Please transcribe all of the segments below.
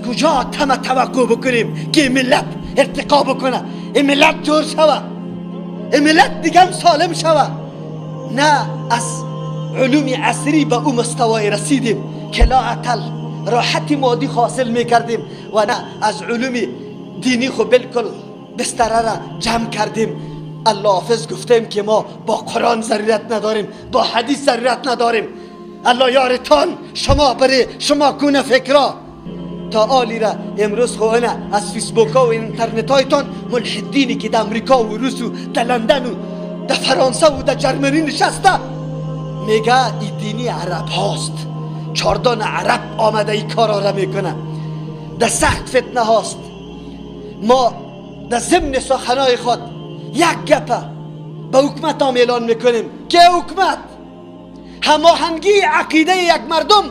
کجا تم توقع بکنیم که ملت ارتقا بکنه، این ملت جور شوه، این ملت دیگه سالم شوه؟ نه از علوم عصری به او مستوای رسیدیم که لا اقل راحت مادی حاصل میکردیم، و نه از علوم دینی خو بالکل بستره را جمع کردیم. الله حافظ گفتیم که ما با قرآن ضرورت نداریم، با حدیث ضرورت نداریم. الله یارتان شما بره، شما گونه فکرا تا آلی را امروز خو نه از فیسبوک ها و اینترنت هایتان ملحدینی که در امریکا و روس و در لندن و در فرانسه و در جرمنی نشسته میگه ای دینی عرب هاست، چاردان عرب آمده ای کارا را میکنه، در سخت فتنه هاست. ما در ضمن سخنای خود یک گپه به حکومت هم اعلان میکنیم که حکومت هماهنگی عقیده یک مردم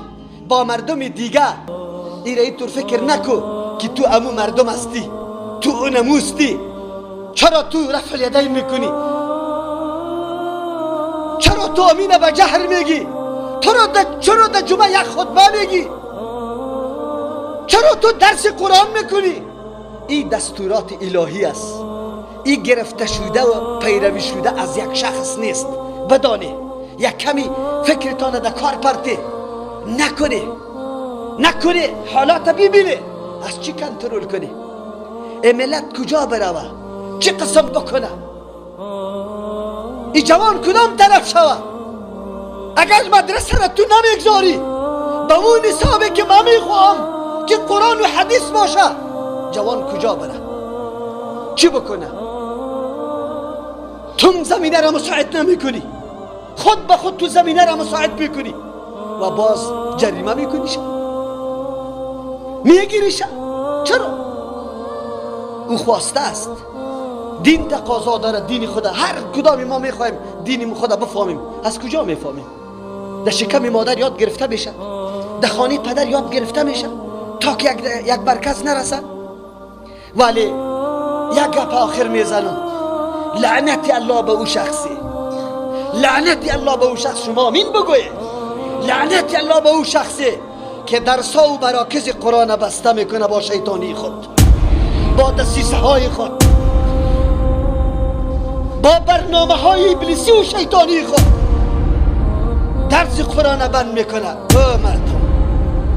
با مردم دیگه، ایره اینطور فکر نکو که تو امو مردم هستی، تو اونموستی، چرا تو رفع الیدین میکنی؟ چرا تو امینه به جهر میگی؟ چرا در جمعه یک خطبه میگی؟ چرا تو درس قرآن میکنی؟ این دستورات الهی است، این گرفته شده و پیروی شده از یک شخص نیست. بدانی یک کمی فکرتان در کار پرته نکنی، نکنی حالات ببینی از چی کنترل کنی؟ ای ملت کجا بروه؟ چه قسم بکنه؟ ای جوان کدام طرف شوه؟ اگر مدرسه را تو نمیگذاری به اون حسابی که من میخواهم که قرآن و حدیث باشه، جوان کجا بره؟ چی بکنه؟ تو زمینه را مساعد نمیکنی، خود به خود تو زمینه را مساعد میکنی و باز جریمه میکنیش، میگیریش. چرا؟ او خواسته است، دین تقاضا داره، دین خدا. هر کدام ما میخوایم دین خدا بفهمیم، از کجا میفهمیم؟ در شکم مادر یاد گرفته میشه، در خانه پدر یاد گرفته میشه تا که یک مرکز نرسه. ولی یک گپ آخر میزنم، لعنت الله به او شخصی، لعنت الله به او شخص، شما آمین بگوید، لعنت الله به او شخصی که درسا و مراکز قرآن بسته میکنه با شیطانی خود، با دسیسه های خود، با برنامه های ابلیسی و شیطانی خود درس قرآن بند میکنه. او مردم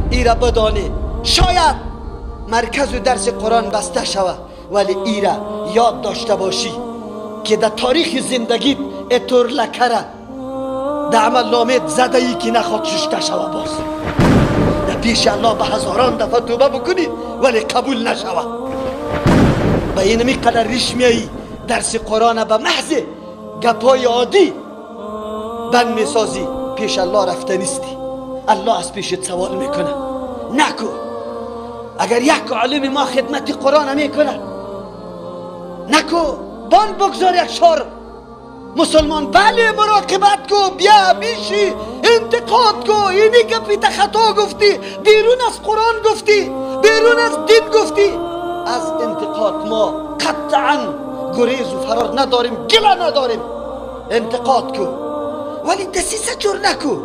ایره بدانی، شاید مرکز و درس قرآن بسته شوه، ولی ایره یاد داشته باشی که در تاریخ زندگیت اتور لکره در عمل نامت زده ای که نخواد ششته شوه. باز در پیش الله به هزاران دفعه توبه بکنی ولی قبول نشوه. به اینمی قدر ریش میایی درس قرآن به محض گپای عادی بند میسازی، پیش الله رفته نیستی، الله از پیشت سوال میکنه. نکو اگر یک عالم ما خدمت قرآن میکنه، نکو بان بگذار یک شار مسلمان، بله مراقبت کو، بیا بیشی انتقاد کو، اینی گپی خطا گفتی، بیرون از قرآن گفتی، بیرون از دین گفتی. از انتقاد ما قطعا گریز و فرار نداریم، گله نداریم، انتقاد کو ولی دسیسه جور نکو،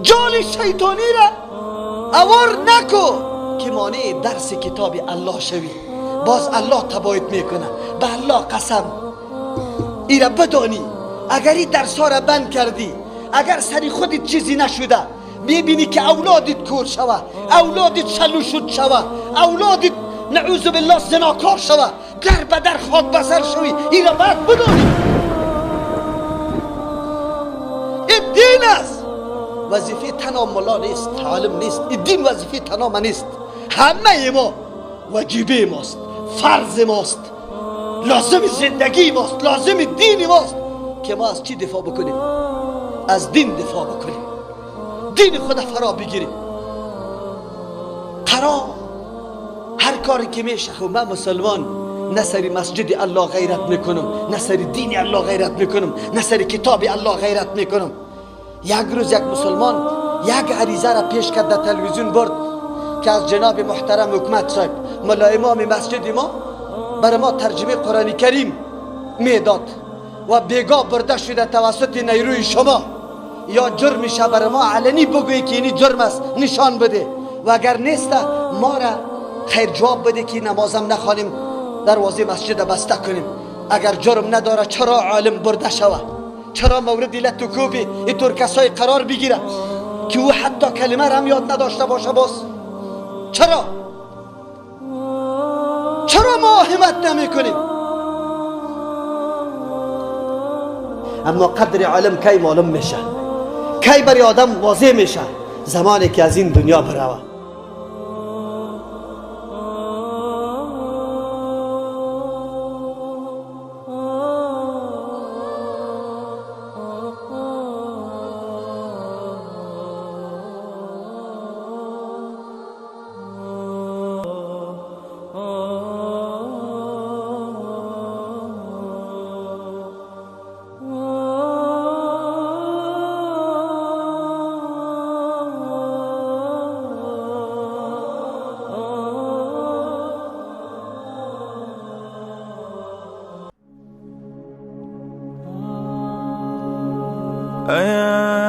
جال شیطانی را اوار نکو که مانع درس کتاب الله شوی. باز الله تبایت میکنه. به الله قسم ایره بدانی اگر این درس ها را بند کردی، اگر سری خودت چیزی نشده، میبینی که اولادت کور شوه، اولادت شلو شد شوه، اولادت نعوذ بالله زناکار شوه، در به در خاک بسر شوی. ایره باید بدانی این دین است. وظیفه تنها ملا نیست، عالم نیست، این دین وظیفه تنها من نیست، همه ما واجبه ماست، فرض ماست، لازم زندگی ماست، لازم دین ماست که ما از چی دفاع بکنیم؟ از دین دفاع بکنیم، دین خود فرا بگیریم. قرار هر کاری که میشه. خب من مسلمان نه سری مسجد الله غیرت میکنم، نه سری دین الله غیرت میکنم، نه سری کتاب الله غیرت میکنم. یک روز یک مسلمان یک عریضه را پیش کرد در تلویزیون برد که از جناب محترم حکومت صاحب ملا امام مسجد ما برای ما ترجمه قرآن کریم میداد و بیگاه برده شده توسط نیروی شما، یا جرمش برای ما علنی بگویی که اینی جرم است نشان بده، و اگر نیست ما را خیر جواب بده که نمازم نخوانیم، دروازه مسجد بسته کنیم. اگر جرم نداره چرا عالم برده شوه؟ چرا مورد لت و کوبی اینطور کسای قرار بگیره که او حتی کلمه را هم یاد نداشته باشه؟ باز چرا؟ چرا ما همت نمی کنیم؟ اما قدر عالم کی معلوم میشه؟ کی برای آدم واضح میشه؟ زمانی که از این دنیا بروه. أيا